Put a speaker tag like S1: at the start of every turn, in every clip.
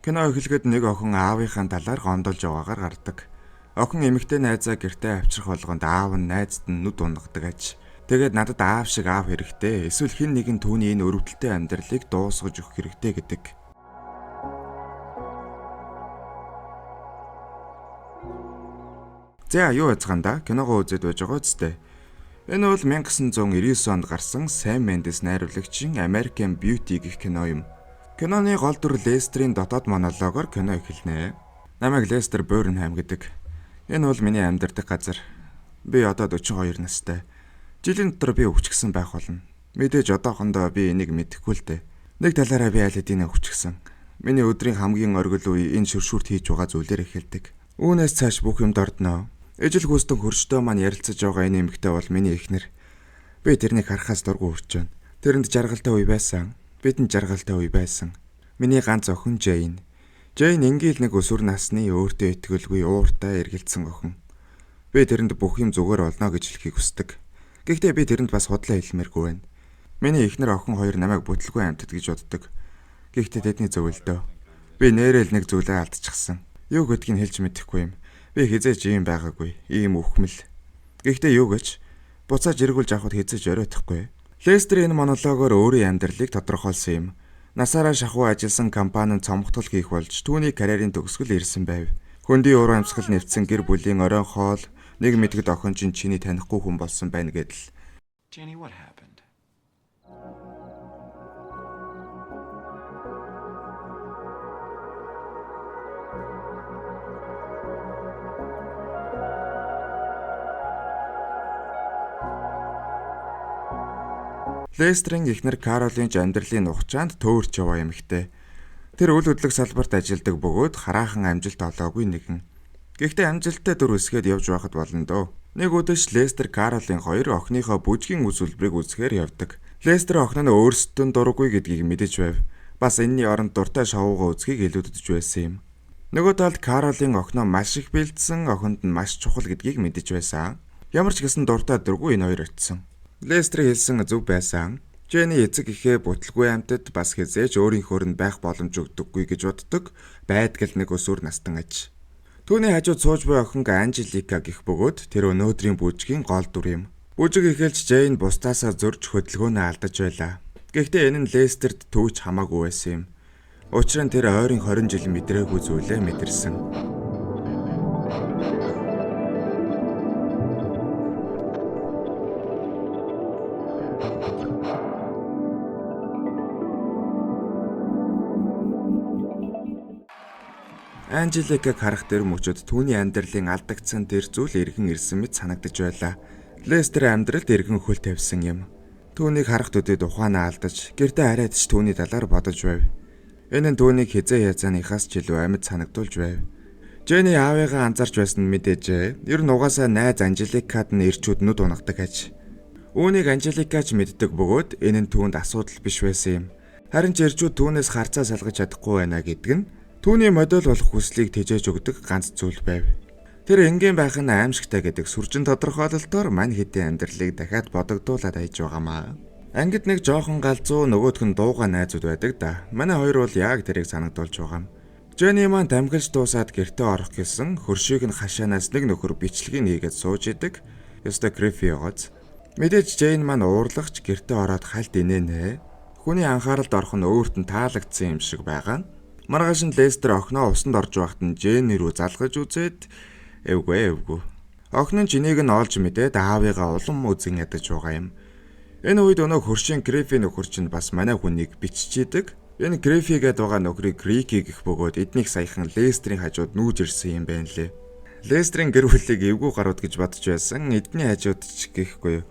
S1: Кино эхлэхэд нэг охин аавынхаа талаар гондолж байгаагаар гардаг. Охин эмэгтэй найзаа гэртээ авчрах болгонд аав нь найзад нь нүд унгадаг аж. Тэгээд надад аав шиг аав хэрэгтэй. Эсвэл хэн нэгэн түүний энэ өрөвдөлтэй амьдралыг дуусгаж өгөх хэрэгтэй гэдэг. За юу яцгаан да киногоо үзээд байж байгаа үстэй. Энэ бол 1999 онд гарсан Сэм Мендес найруулагчийн American Beauty гэх кино юм. Киноны гол дүр Лестерийн дотоод монологоор кино эхэлнэ. Намайг Лестер Бөрнхайм гэдэг. Энэ бол миний амьдардаг газар. Би одоо 42 настай. Жилийн дотор би өвчгсөн байх болно. Мэдээж одоохондоо би энийг мэдэхгүй л дээ. Нэг талаараа би аль хэдийн өвчгсөн. Миний өдрийн хамгийн оргил үе энэ шүршүрт хийж байгаа зүйлээр эхэлдэг. Үүнээс цааш бүх юм дордноо. Ижил хүүстэн хөрштөө маань ярилцаж байгаа энэ эмэгтэй бол миний эхнэр. Би тэрнийг харахаас дургүй хүрч байна. Тэрэнд жаргалтай үе байсан. Бидэнд жаргалтай үе байсан. Миний ганц охин Джейн. Джейн энгийн л нэг өсвөр насны өөртөө итгэлгүй ууртай эргэлдсэн охин. Би тэрэнд бүх юм зүгээр болно гэж хэлхийг хүсдэг. Гэхдээ би тэрэнд бас худлаа хэлмээргүй байна. Миний эхнэр охин хоёр намайг бүтлгүй амьтад гэж боддог. Гэхдээ тэдний зөв л дөө. Би нээрээ л нэг зүйлээ алдчихсан. Юу гэдгийг хэлж мэдэхгүй юм. Би хэзээ ч ийм байгаагүй. Ийм үхмэл. Гэхдээ юу гэж буцааж эргүүлж авахд хэзээ ч оройтхгүй. Лестер энэ монологоор өөрийн амьдралыг тодорхойлсон юм. Насаараа шахуу ажилласан компани нь цомготгол хийх болж түүний карьерийн төгсгөл ирсэн байв. Хөндийн уран амьсгал нэвтсэн гэр бүлийн оройн хоол нэг мэдгэд охин чинь чиний танихгүй хүн болсон байна гэдэл.
S2: Jenny, what happened?
S1: Лестерийн эхнэр Каролин ч амьдралын нухчаанд төөрч яваа эмэгтэй. Тэр үл хөдлөх салбарт ажилладаг бөгөөд хараахан амжилт олоогүй нэгэн. Гэхдээ амжилттай дүр өсгөөд явж байхад болно дөө. Нэг үдэш Лестер Каролин хоёр охиныхоо бүжгийн үзүүлбэрийг үзэхээр явдаг. Лестер охин нь өөрсдөд нь дургүй гэдгийг мэдэж байв. Бас энэний оронд дуртай шоугаа үзхийг илүүдэдэж байсан юм. Нөгөө талд Каролин охиноо маш их бэлдсэн, охинд нь маш чухал гэдгийг мэдэж байсан. Ямар ч гэсэн дуртай дургүй энэ хоёр очсон. Лестер хэлсэн зөв байсан. Jenny эцэг эхээ бүтлгүй амьтад бас хэзээ ч өөрийнхөөр нь байх боломж өгдөггүй гэж боддог байдгал нэг өсвөр настан аж. Түүний хажууд сууж буй охин Анжелика гэх бөгөөд тэр өнөөдрийн бүжгийн гол дүр юм. Бүжиг эхэлж Джейн бусдаасаа зөрж хөдөлгөөнөө алдаж байлаа. Гэхдээ энэ нь Лестерт төвч хамаагүй байсан юм. Учир нь тэр ойрын 20 жил мэдрээгүй зүйлээ мэдэрсэн. Анжеликаг харах тэр мөчөд түүний амьдралын алдагдсан тэр зүйл эргэн ирсэн мэт санагдаж байлаа. Лестер амьдралд эргэн хөл тавьсан юм. Түүнийг харах төдийд ухаанаа алдаж, гэртээ хараад ч түүний талаар бодож байв. Энэ нь түүнийг хэзээ язааныхаас ч илүү амьд санагдуулж байв. Jenny аавыгаа анзаарч байсан нь мэдээжээ. Ер нь угаасаа найз Анжеликад нь ирчүүд нүд унгадаг аж. Үүнийг Анжелика ч мэддэг бөгөөд энэ нь түүнд асуудал биш байсан юм. Харин ч ирчүүд түүнээс харцаа салгаж чадахгүй байна гэдэг нь түүний модель болох хүслийг тэжээж өгдөг ганц зүйл байв. Тэр энгийн байх нь аимшигтай гэдэг сүржин тодорхойлолтоор мань хэдийн амьдралыг дахиад бодогдуулаад аяж байгаамаа. Ангид нэг жоохон галзуу нөгөөх нь дууга найзууд байдаг да. Манай хоёр бол яг тэрийг санагдуулж байгаа юм. Jenny маань тамхилж дуусаад гэртээ орох гэсэн хөршийг нь хашаанаас нэг нөхөр бичлэгийг хийгээд сууж идэг. Ёстой Гриффи яваац. Мэдээж Джейн маань уурлахч гэртээ ороод хальт инээнэ. Хүний анхааралд орох нь өөрт нь таалагдсан юм шиг байгаа. Маргааш нь Лестер охиноо усанд орж байхад нь Джейн рүү залгаж үзээд эвгүй эвгүй. Охин нь чинийг нь олж мэдээд аавыгаа улам үзэн ядаж байгаа юм. Энэ үед өнөө хөршийн Гриффи нөхөр чинь бас манай хүнийг биччихийдэг. Энэ Гриффи гэдэг байгаа нөхрийг Рики гэх бөгөөд эднийг саяхан Лестерийн хажууд нүүж ирсэн юм байна лээ. Лестерийн гэр бүлийг эвгүй гарууд гэж бодож байсан. Эдний хажууд ч гэхгүй.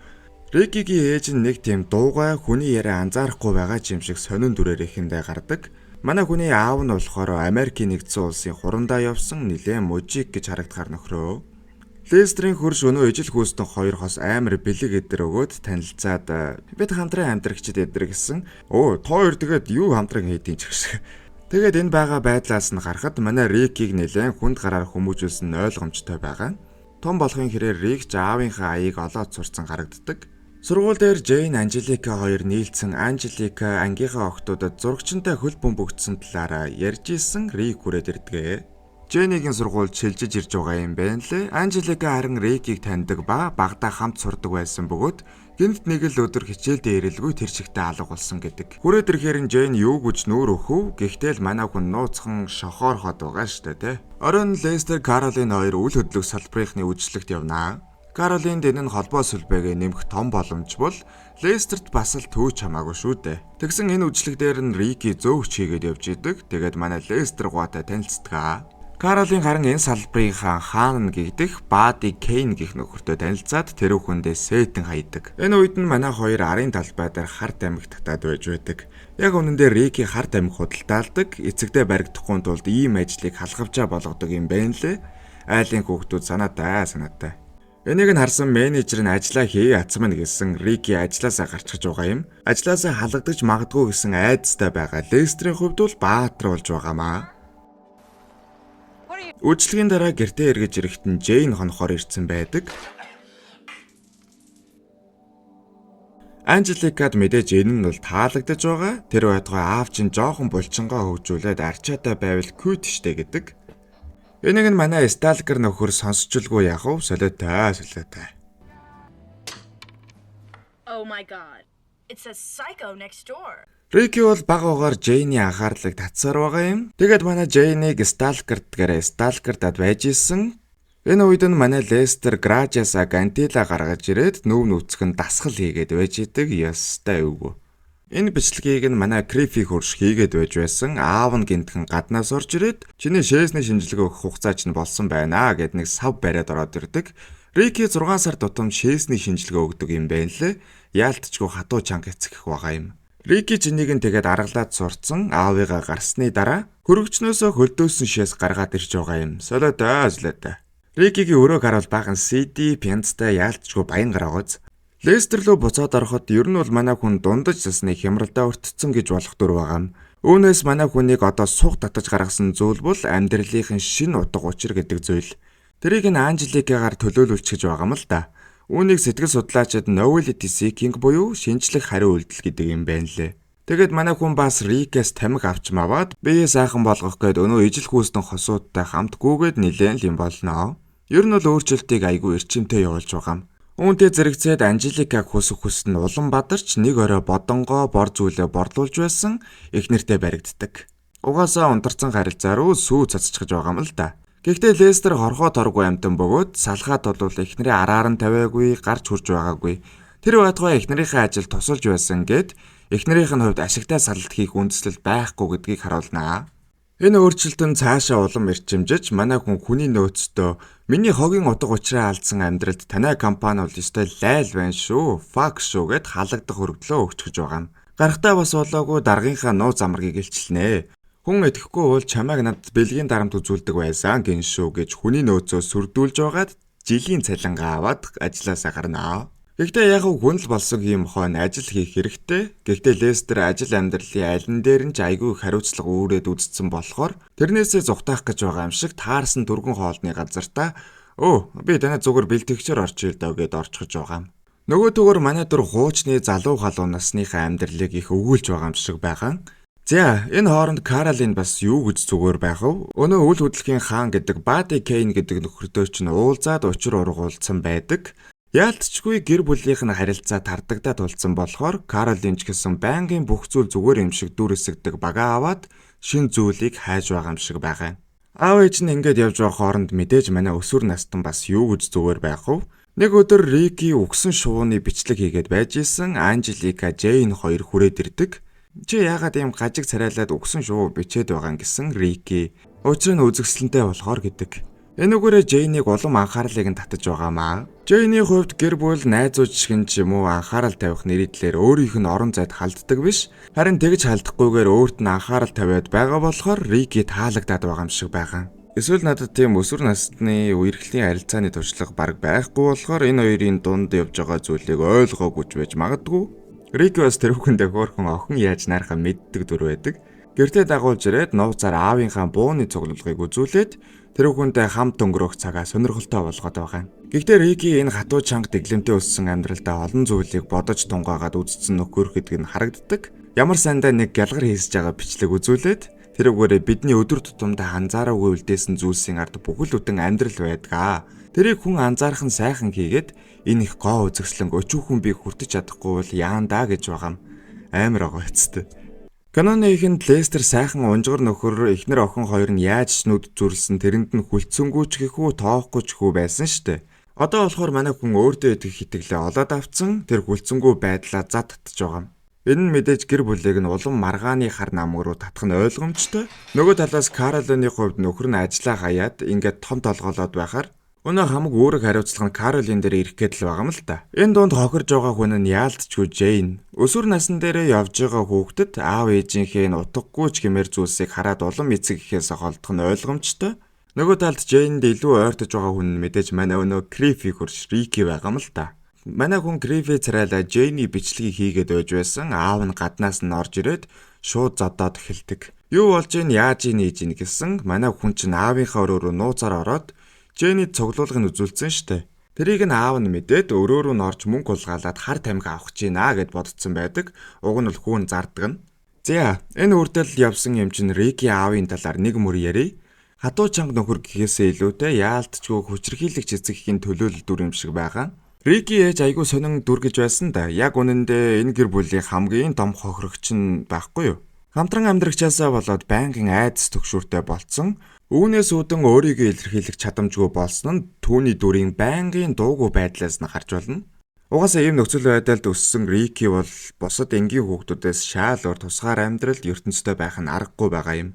S1: Рикигийн ээж нь нэг тийм дуугай хүний яриа анзаарахгүй байгаа ч юм шиг сонин дүрээр ихэндээ гардаг. Манай хүний аав нь болохоор Америкийн нэгдсэн улсын хурандаа явсан нилээн мужик гэж харагдахаар нөхрөө. Лестерийн хөрш өнөө ижил хүүстэн хоёр хос амар бэлэг эдэр өгөөд танилцаад бид хамтран амьдрагчид эдэр гэсэн. Өө та хоёр тэгээд юу хамтран хийдیں ч гэсэн. Тэгээд энэ байгаа байдлаас нь гарахад манай Рикийг нилээн хүнд гараар хүмүүжүүлсэн нь ойлгомжтой байгаа. Том болохын хэрээр Рик ч аавынхаа аяыг олоод сурцсан харагддаг. Сургууль дээр Джейн, Анжелика хоёр нийлцэн Анжелика ангийнхаа охтуудад зурагчтай хөл бөмбөгдсөн талаараа ярьж исэн Рик хүрээд ирдэг. Джейнигийн сургуульд шилжиж ирж байгаа юм байна лээ. Анжелика харин Рикийг таньдаг ба багадаа хамт сурдаг байсан бөгөөд гэнэт нэг л өдөр хичээлдээ ирэлгүй тэр чигтээ алга болсон гэдэг. Хүрээд ирэхээр нь Джейн юу гэж нүүр өхөв. Гэхдээ л манай хүн нууцхан шохоор хот байгаа штэ тэ. Оройн Лестер, Каролин хоёр үл хөдлөх салбарынхны үйлчлэгт явнаа. Каролинд энэ нь холбоо сүлбээгээ нэмэх том боломж бол Лестерт бас л төөч хамаагүй шүү дээ. Тэгсэн энэ үйлчлэг дээр нь Рики зөөгч хийгээд явж идэг. Тэгээд манай Лестер гуатай танилцдаг. Каролин харин энэ салбарынхаа хаан гэгдэх Бади Кейн гэх нөхөртөө танилцаад тэр хүндээ сэтэн хайдаг. Энэ үед нь манай хоёр арын талбай дээр хар тамхи татаад байж байдаг. Яг үнэндээ Рики хар тамхи худалдаалдаг. Эцэгдээ баригдахгүй тулд ийм ажлыг халахвчаа болгодог юм байна лээ. Айлын хүүхдүүд санаатай санаатай. Энийг нь харсан менежер нь ажиллаа хий атсман гэсэн Рики ажилласаа гарчхаж байгаа юм. Ажилласаа халагдаж магадгүй гэсэн айдастай байгаа Лестерийн хувьд бол баатар болж байгаамаа. Үйлчлэгийн дараа гэртээ эргэж ирэхэд нь Джейн хонхоор ирсэн байдаг. Анжеликад мэдээж энэ нь бол таалагдаж байгаа. Тэр байтугай аав чинь жоохон булчингаа хөгжүүлээд арчаатай байвал cute штэ гэдэг. Энийг нь манай stalker нөхөр сонсчлгүй яах вэ? Солиотой, солиотой.
S3: Oh my god. It says psycho next door.
S1: Рики бол баг угаар Джейний анхаарлыг татсаар байгаа юм. Тэгээд манай Джейнийг stalker дгээрээ stalker даад байж исэн. Энэ үед нь манай Лестер гаражаасаа гантела гаргаж ирээд нүүн нүцгэн нь дасгал хийгээд байж идэг. Ястай эвгүй. Энэ бичлэгийг нь манай Creepy хөрш хийгээд байж байсан. Аав нь гинтхэн гаднаас орж ирээд чиний шээсний шинжилгээ өгөх хугацаа чинь болсон байна гэд нэг сав бариад ороод ирдэг. Рики 6 сар тутам шээсний шинжилгээ өгдөг юм байна лээ. Яалтчгүй хатуу чанга эцгэх байгаа юм. Рики чинийг нь тэгээд аргалаад сурцсан аавыгаа гарсны дараа хөргөчнөөсөө хөлдөөсөн шээс гаргаад ирж байгаа юм. Солиотой, солиотой. Рикигийн өрөөг харуул баахан CD, пянцтай яалтчгүй баян гараагоз. Лестер рүү буцаад ороход ер нь бол манай хүн дундаж насны хямралдаа өртцөн гэж болох дүр байгаа юм. Үүнээс манай хүнийг одоо суг татаж гаргасан зүйл бол амьдралынхын шинэ утга учир гэдэг зүйл. Тэрийг нь Анжеликагаар төлөөлүүлчих гэж байгаа юм л да. Үүнийг сэтгэл судлаачид novelty seeking буюу шинжлэх хариу үйлдэл гэдэг юм байна лээ. Тэгээд манай хүн бас Рикээс тамхи авч маваад бие сайхан болгох гээд өнөө ижил хүүстэн хосуудтай хамт гүгээд нилээн л юм болно. Ер нь бол өөрчлөлтийг айгүй эрчимтэй явуулж байгаа юм. Үүнтэй зэрэгцээд Анжеликаг хүсэх хүс нь улам бадарч нэг орой бодонгоо бор зүйлээ борлуулж байсан их нэртэй баригддаг. Угаасаа унтарсан харилцаа руу сүү цацчихж байгаа юм л да. Гэхдээ Лестер хорхоо торгүй амтан бөгөөд салхаад бол эхнэрийн араар нь тавиагүй, гарч хурж байгаагүй. Тэр байтугай эхнэрийнхээ ажил тусалж байсан гэд эхнэрийнх нь хувьд ашигтай салалт хийх үндслэл байхгүй гэдгийг харуулнаа. Энэ өөрчлөлт нь цаашаа улам эрчимжиж манай хүн хүний нөөцтөө миний хогийн утга учираа алдсан амьдралд танай компани бол ёстой лайл байна шүү, fuck шүү гэд халагдах өргөдлөө өгч гэж байгаа юм. Гарахтаа бас болоогүй даргынхаа нууц амаргийг илчилнэ. Хүн идэхгүй бол чамайг надад бэлгийн дарамт үзүүлдэг байсан гин шүү гэж хүний нөөцөө сүрдүүлж байгаад жилийн цалингаа аваад ажилласаа гарнаа. Гэхдээ яг хүн л болсон юм хойно ажил хийх хэрэгтэй. Гэхдээ Лестер ажил амьдралын алин дээр нь ч айгүй их хариуцлага үүрээд үзсэн болохоор тэрнээсээ зугтаах гэж байгаа юм шиг таарсан түргэн хоолны газартаа өө би танай зүгээр бэлтгэгчээр орчих л доо гэд орчихож байгаа юм. Нөгөөтөгөр манай дүр хуучны залуу халуун насныхаа амьдралыг их өгүүлж байгаа юм шиг байгаа. За энэ хооронд Каролин бас юу гэж зүгээр байх вэ? Өнөө үл хөдлөхийн хаан гэдэг Бади Кейн гэдэг нөхөртөө чинь уулзаад учир ургуулсан байдаг. Яалтчгүй гэр бүлийнх нь харилцаа тардагдаад тулцсан болохоор Каролин ч гэсэн байнгын бүх зүйл зүгээр юм шиг дүр эсэгдэг багаа аваад шин зүйлийг хайж байгаа юм шиг байгаа. Аав ээж нь ингээд явж байгаа хооронд мэдээж манай өсвөр настан бас юу гэж зүгээр байх вэ? Нэг өдөр Рики үгсэн шувууны бичлэг хийгээд байж исэн Анжелика, Джейн хоёр хүрээд ирдэг. Чи яагаад ийм гажиг царайлаад үгсэн шувуу бичээд байгаа юм гэсэн Рики. Учир нь үзэсгэлэнтэй болохоор гэдэг. Энүүгээрээ Джейнийг улам анхаарлыг нь татаж байгаамаа. Джейний хувьд гэр бүл, найзууд шиг ч юм уу анхаарал тавих нэрийдлэр өөрийнх нь орон зайд халддаг биш. Харин тэгж халдахгүйгээр өөрт нь анхаарал тавиад байгаа болохоор Рики таалагдаад байгаа юм шиг байгаа. Эсвэл надад тийм өсвөр насны үерхлийн харилцааны туршлага бараг байхгүй болохоор энэ хоёрын дунд явж байгаа зүйлийг ойлгоогүй ч байж магадгүй. Рики бас тэр хүндээ хөөрхөн охин яаж найрахаа мэддэг дүр байдаг. Гэртээ дагуулж ирээд нууцаар аавынхаа бууны цуглуулгыг үзүүлээд тэр хүнтэй хамт өнгөрөх цагаа сонирхолтой болгоод байгаа юм. Гэхдээ Рики энэ хатуу чанга дэглэмтэй өссөн амьдралдаа олон зүйлийг бодож тунгаагаад үзсэн нөхөр гэдэг нь харагддаг. Ямар сандаа нэг гялгар хийсэж байгаа бичлэг үзүүлээд тэрүүгээрээ бидний өдөр тутамдаа анзаараагүй үлдээсэн зүйлсийн ард бүхэл бүтэн амьдрал байдаг. Тэрийг хүн анзаарах нь сайхан хийгээд энэ их гоо үзэсгэлэнг өчүүхэн би хүртэж чадахгүй бол яан даа гэж байгаа юм. Амар байгаа үсттэй. Киноны эхэнд Лестер сайхан унжгар нөхөр эхнэр охин хоёр нь яаж ч нүд зүрлсэн тэрэнд нь хүлцэнгүй ч гэхүү тоохгүй ч гэхүү байсан штэ. Одоо болохоор манай хүн өөртөө итгэх итгэлээ олоод авцсан тэр хүлцэнгүй байдлаа зад татж байгаа юм. Энэ нь мэдээж гэр бүлийг нь улам маргааны хар намаг руу татах нь ойлгомжтой. Нөгөө талаас Каролины хувьд нөхөр нь ажлаа хаяад ингээд том толгоолоод байхаар өнөө хамаг үүрэг хариуцлага нь Каролин дээр ирэх гээд л байгаа юм л та. Энэ дунд хохирж байгаа хүн нь яалтчгүй Джейн. Өсвөр насн дээрээ явж байгаа хүүхдэд аав ээжийнхээ нь утгагүй ч гэмээр зүйлсийг хараад улам эцэг эхээс холдох нь ойлгомжтой. Нөгөө талд Джейнд илүү ойртож байгаа хүн нь мэдээж манай өнөө Крифи хөрш Рики байгаа юм л та. Манай хүн Крифи царайлаа Джейний бичлэгийг хийгээд байж байсан. Аав нь гаднаас нь орж ирээд шууд зодоод эхэлдэг. Юу болж ийн яаж ийн ийж ийн гэсэн манай хүн чинь аавынхаа өрөө рүү нууцаар ороод Джейний цуглуулгыг үзүүлсэн штэ. Тэрийг нь аав нь мэдээд өрөө рүү н орж мөнгө хулгайлаад хар тамхи авах гэж байна гэд бодцсон байдаг. Уг нь бол хүүн зардаг нь. За, энэ үрдэл явсан юм чинь Рики аавын талаар нэг мөр ярив. Хатуу чанга нөхөр гэхээсээ илүүтэй яалтчгүй хүчирхийлэгч эцэг эхийн төлөөлөл дүр юм шиг байгаа. Рики ээж айгүй сонин дүр гэж байсан да. Яг үнэндээ энэ гэр бүлийн хамгийн том хохирогч нь байхгүй юу? Хамтран амьдрагчаасаа болоод байнгын айдас түгшүүртэй болцсон. Үүнээс үүдэн өөрийгөө илэрхийлэх чадамжгүй болсон нь түүний дүрийн байнгын дуугүй байдлаас нь гарч болно. Угаасаа ийм нөхцөл байдалд өссөн Рики бол бусад энгийн хүүхдүүдээс шаал өөр тусгаар амьдралд ертөнцтэй байх нь аргагүй байгаа юм.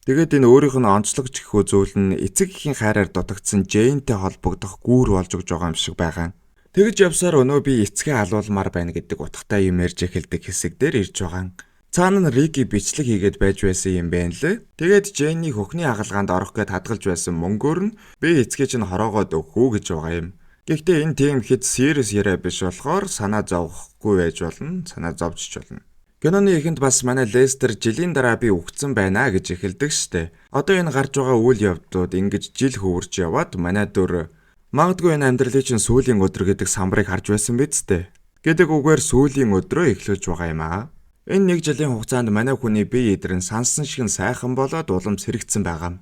S1: Тэгээд энэ өөрийнх нь онцлогч гэхүү зүйл нь эцэг эхийн хайраар дутагдсан Джейнтэй холбогдох гүүр болж өгж байгаа юм шиг байгаа. Тэгж явсаар өнөө би эцгээ алуулмаар байна гэдэг утгатай юм ярьж эхэлдэг хэсэг дээр ирж байгаа. Цаана нь Рики бичлэг хийгээд байж байсан юм байна лээ. Тэгээд Джейний хөхний хагалгаанд орох гээд хадгалж байсан мөнгөөр нь би эцгээ чинь хороогоод өгөх үү гэж байгаа юм. Гэхдээ энэ тийм хэд serious яриа биш болохоор санаа зовхгүй байж болно, санаа зовж ч болно. Киноны эхэнд бас манай Лестер жилийн дараа би үхсэн байна гэж эхэлдэг штэ. Одоо энэ гарч байгаа үйл явдлууд ингэж жил хөвөрч яваад манай дүр магадгүй энэ амьдралын чинь сүүлийн өдөр гэдэг самбарыг харж байсан биз дээ. Гэдэг үгээр сүүлийн өдрөө эхлүүлж байгаа юм аа. Энэ нэг жилийн хугацаанд манай хүний бие идрэн сансан шиг сайхан болоод улам сэрэгдсэн байгаа юм.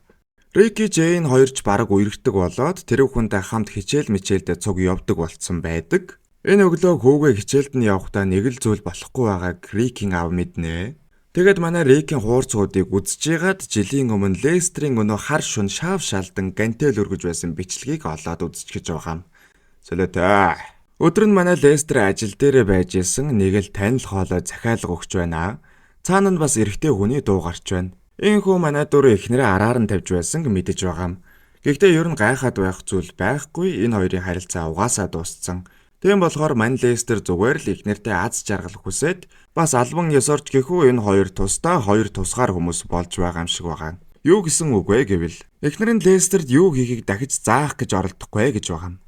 S1: Рики Джейн хоёр ч бараг үерхдэг болоод тэр хүнтэй хамт хичээл мичээлдээ цуг явдаг болцсон байдаг. Энэ өглөө хүүгээ хичээлд нь явахдаа нэг л зүйл болохгүй байгааг Рикийн аав мэднэ. Тэгээд манай Рикийн хуурцуудыг үзэж байгаад жилийн өмнө Лестерийн өнөө хар шун шав шалдан гантел өргөж байсан бичлэгийг олоод үзчихэж байгаа юм. Солиотой. Өдөр нь манай Лестер ажил дээрээ байж исэн нэг л танил хоолой захиалга өгч байна. Цаана нь бас эрэгтэй хүний дуу гарч байна. Энэхүү манай дүр эхнэрээ араар нь тавьж байсан мэдэж байгаа юм. Гэхдээ ер нь гайхаад байх зүйл байхгүй. Энэ хоёрын харилцаа угаасаа дууссан. Тийм болохоор мань Лестер зүгээр л эхнэртэй аз жаргал хүсээд бас албан ёсоор ч гэхүү энэ хоёр тусдаа хоёр тусгаар хүмүүс болж байгаа юм шиг байгаа. Юу гэсэн үг вэ гэвэл эхнэр нь Лестерд юу хийхийг дахиж заах гэж оролдохгүй гэж байгаа юм.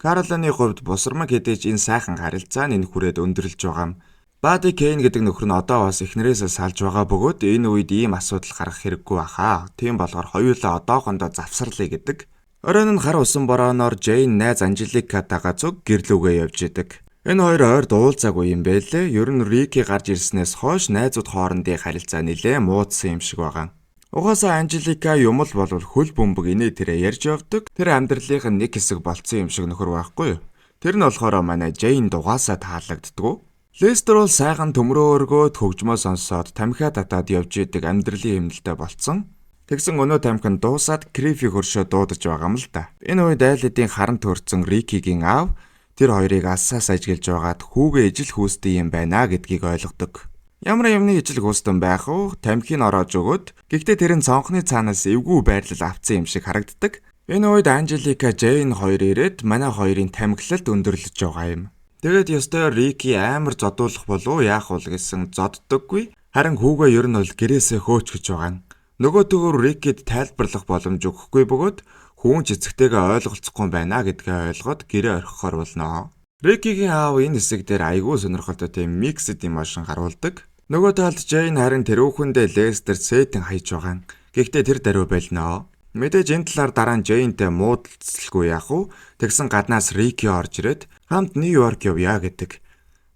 S1: Каролины хувьд бусармаг хэдий ч энэ сайхан харилцаа нь энэ хүрээд өндөрлөж байгаа юм. Бади Кейн гэдэг нөхөр нь одоо бас эхнэрээсээ салж байгаа бөгөөд энэ үед ийм асуудал гаргах хэрэггүй баха. Тийм болохоор хоёулаа одоохондоо завсарлая гэдэг. Оройн нь хар усан борооноор Джейн найз Анжеликатайгаа цуг гэрлүүгээ явж идэг. Энэ хоёр ойрд уулзаагүй юм бэлээ. Ер нь Рики гарч ирснээс хойш найзууд хоорондын харилцаа нэлээ муудсан юм шиг байгаа. Угаасаа Анжелика юм л болвол хөл бөмбөг инээ тэрэ ярьж явдаг. Тэр амьдралынх нь нэг хэсэг болцсон юм шиг нөхөр байхгүй юу? Тэр нь болохоор манай Джейн дугаасаа таалагддгүү. Лестер бол сайхан төмрөө өргөөд хөгжмөө сонсоод тамхиа татаад явж идэг амьдралын хэмнэлтэй болцсон. Тэгсэн өнөө тамхи нь дуусаад Крифи хөршөө дуудаж байгаа юм л да. Энэ үед айл эдийн харан төрцөн Рикигийн аав тэр хоёрыг алсаас ажиглаж байгаад хүүгээ ижил хүүсдэг юм байна гэдгийг ойлгодог. Ямар юмны ижил хүүстэн байх вэ? Тамхиг ороож өгөөд гэхдээ тэр нь цонхны цаанаас эвгүй байрлал авцсан юм шиг харагддаг. Энэ үед Анжелика Джейн хоёр ирээд манай хоёрын тамхилалд өндөрлөж байгаа юм. Тэгээд ёстой Рики амар зодуулах болов яах вэ гэсэн зоддоггүй. Харин хүүгээ ер нь бол гэрээсээ хөөч гэж байгаа юм. Нөгөөтэйгөр Рикид тайлбарлах боломж өгөхгүй бөгөөд хүүн ч эцэгтэйгээ ойлголцохгүй байна гэдгээ ойлгоод гэрээ орхихоор болно. Рикигийн аав энэ хэсэг дээр айгүй сонирхолтой тийм mixed emotion харуулдаг. Нөгөө талд Джейн харин тэрүүхэндээ Лестер сэтэн хайж байгаа. Гэхдээ тэр даруй болно. Мэдээж энэ талаар дараа нь Джейнтэй муудалцалгүй яах вэ? Тэгсэн гаднаас Рики орж ирээд хамт Нью-Йорк явъя гэдэг.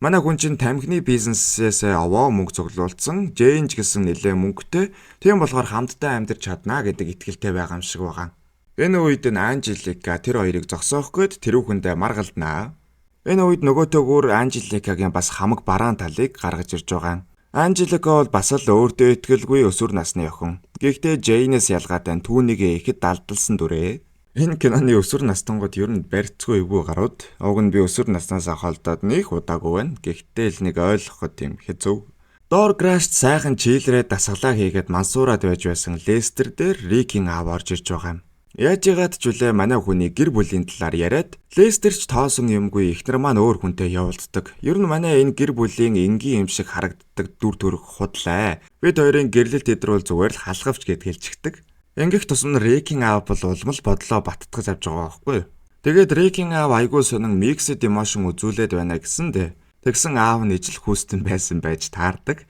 S1: Манай хүн чинь тамхины бизнесээс овоо мөнгө цуглуулсан. Джейн ч гэсэн нэлээ мөнгөтэй. Тийм болохоор хамтдаа амьдарч чаднаа гэдэг итгэлтэй байгаа юм шиг байгаа. Энэ үед нь Анжелика тэр хоёрыг зогсоох гээд тэрүүхэндээ маргалднаа. Энэ үед нөгөөтэйгүүр Анжеликагийн бас хамаг бараан талыг гаргаж ирж байгаа. Анжелика бол бас л өөртөө итгэлгүй өсвөр насны охин. Гэхдээ Джейнээс ялгаатай түүнийг ихэд далдалсан дүрээ. Энэ киноны өсвөр настангууд ер нь барьцгүй эвгүй гарууд. Уг нь би өсвөр наснаасаа холдоод нэг удаагүй байна. Гэхдээ л нэг ойлгоход юм хэцүү. Доор гаражт сайхан chill рээ дасгалаа хийгээд мансуураад байж байсан Лестер дээр Рикийн аав орж ирж байгаа юм. Яаж яагаад ч үлээ манай хүний гэр бүлийн талаар яриад Лестер ч тоосон юмгүй эхнэр маань өөр хүнтэй явуулддаг. Ер нь манай энэ гэр бүлийн энгийн юм шиг харагддаг дүр төрх худлаа. Бид хоёрын гэрлэлт эдрүүл зүгээр л халахвч гэд хэлчихдэг. Ингэх тусам Рикийн аав бол улам л бодлоо баттгаж авч байгаа байхгүй юу? Тэгээд Рикийн аав айгүй сонин mixed emotion үзүүлээд байна гэсэн дээ. Тэгсэн аав нь ижил хүүстэн байсан байж таардаг.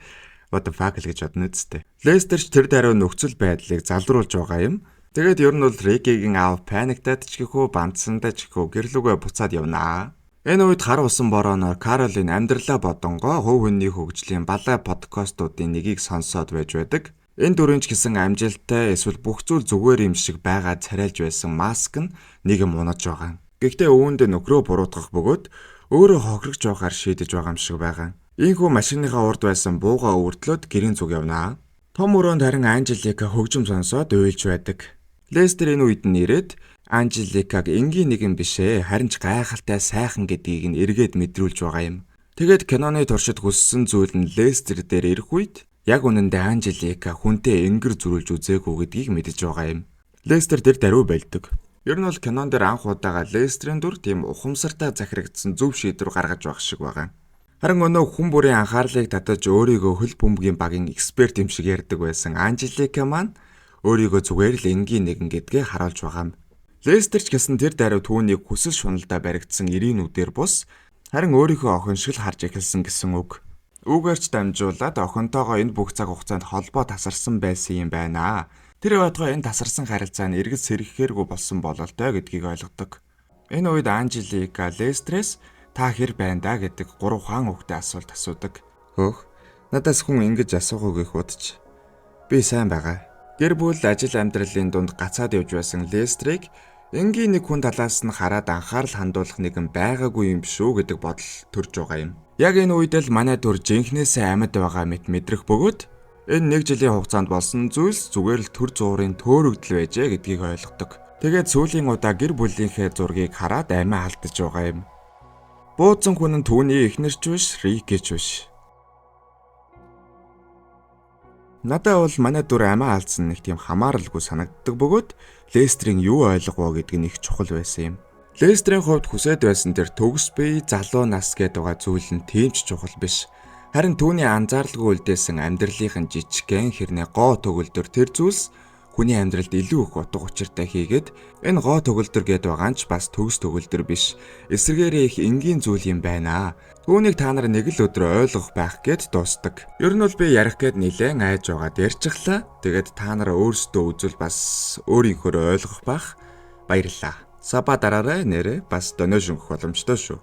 S1: What the fuck л гэж бодно үсттэй. Лестер ч тэр даруй нөхцөл байдлыг залруулж байгаа юм. Тэгээд ер нь бол Рикигийн аав panic таад ч гэхүү бандсандаа ч гэхүү гэрлүүгээ буцаад явнаа. Энэ үед хар усан борооноор Каролин амьдралаа бодонгоо хувь хүний хөгжлийн балай подкастуудын нэгийг сонсоод байж байдаг. Энэ дүрийн ч гэсэн амжилттай эсвэл бүх зүйл зүгээр юм шиг байгаа царайлж байсан маск нь нэг юм унаж байгаа. Гэхдээ үүнд нөхрөө буруутгах бөгөөд өөрөө хохирогч байхаар шийдэж байгаа юм шиг байгаа. Ийхүү машиныхаа урд байсан бууга өвөртлөөд гэрийн зүг явнаа. Том өрөөнд харин Анжелика хөгжим сонсоод уйлж байдаг. Лестер энэ үед нь ирээд Анжеликаг энгийн нэгэн биш харин ч гайхалтай сайхан гэдгийг нь эргээд мэдрүүлж байгаа юм. Тэгээд киноны туршид хүссэн зүйл нь Лестер дээр ирэх үед яг үнэндээ Анжелика хүнтэй энгэр зөрүүлж үзээгүй гэдгийг мэдэж байгаа юм. Лестер тэр даруй байлдаг. Ер нь бол кинон дээр анх удаага Лестерийн дүр тийм ухамсартай захирагдсан зөв шийдвэр гаргаж байх шиг байгаа. Харин өнөө хүн бүрийн анхаарлыг татаж өөрийгөө хөл бөмбөгийн багийн эксперт юм шиг ярьдаг байсан Анжелика маань өөрийгөө зүгээр л энгийн нэгэн гэдгээ харуулж байгаа юм. Лестер ч гэсэн тэр даруй түүнийг хүсэл шуналдаа баригдсан ирийнүүдээр бус харин өөрийнхөө охин шиг л харж эхэлсэн гэсэн үг. Үүгээр ч дамжуулаад охинтойгоо энэ бүх цаг хугацаанд холбоо тасарсан байсан юм байна. Тэр байтугай энэ тасарсан харилцаа нь эргэж сэргэхээргүй болсон бололтой гэдгийг ойлгодог. Энэ үед Анжелика Лестерээс та хэр байна да гэдэг гурав хаан хүүхдээ асуулт асуудаг. Хөөх, надаас хүн ингэж асуугаагүй их удаж. Би сайн байгаа. Гэр бүл ажил амьдралын дунд гацаад явж байсан Лестерийг энгийн нэг хүн талаас нь хараад анхаарал хандуулах нэгэн байгаагүй юм шүү гэдэг бодол төрж байгаа юм. Яг энэ үед л манай дүр жинхнээсээ амьд байгаа мэт мэдрэх бөгөөд энэ нэг жилийн хугацаанд болсон зүйлс зүгээр л төр зуурын төөрөгдөл байжээ гэдгийг ойлгодог. Тэгээд сүүлийн удаа гэр бүлийнхээ зургийг хараад амиа алдаж байгаа юм. Бууцсан хүн нь түүний эхнэр ч биш, Рики ч биш. Надад бол манай дүр амиа алдсан нэг тийм хамааралгүй санагддаг бөгөөд Лестерийн юу ойлгов гэдг нь их чухал байсан юм. Лестерийн хувьд хүсээд байсан тэр төгс бие залуу нас гэдэг байгаа зүйл нь тийм ч чухал биш. Харин түүний анзааралгүй үлдээсэн амьдралынх нь жижигхэн хэрнээ гоо төгөлдөр тэр зүйлс хүний амьдралд илүү их утга учиртай хийгээд энэ гоо төгөлдөр гээд байгаа нь ч бас төгс төгөлдөр биш. Эсвэргээрээ их энгийн зүйл юм байна. Түүнийг та нар нэг л өдөр ойлгох байх гээд дуустдаг. Ер нь бол би ярих гээд нилээн айж байгаад ярьчихлаа. Тэгээд та нар өөрсдөө үзвэл бас өөрийнхөө ойлгох байх. Баярлалаа. Sub аа дараарай нэрээ бас donation өгөх боломжтой шүү.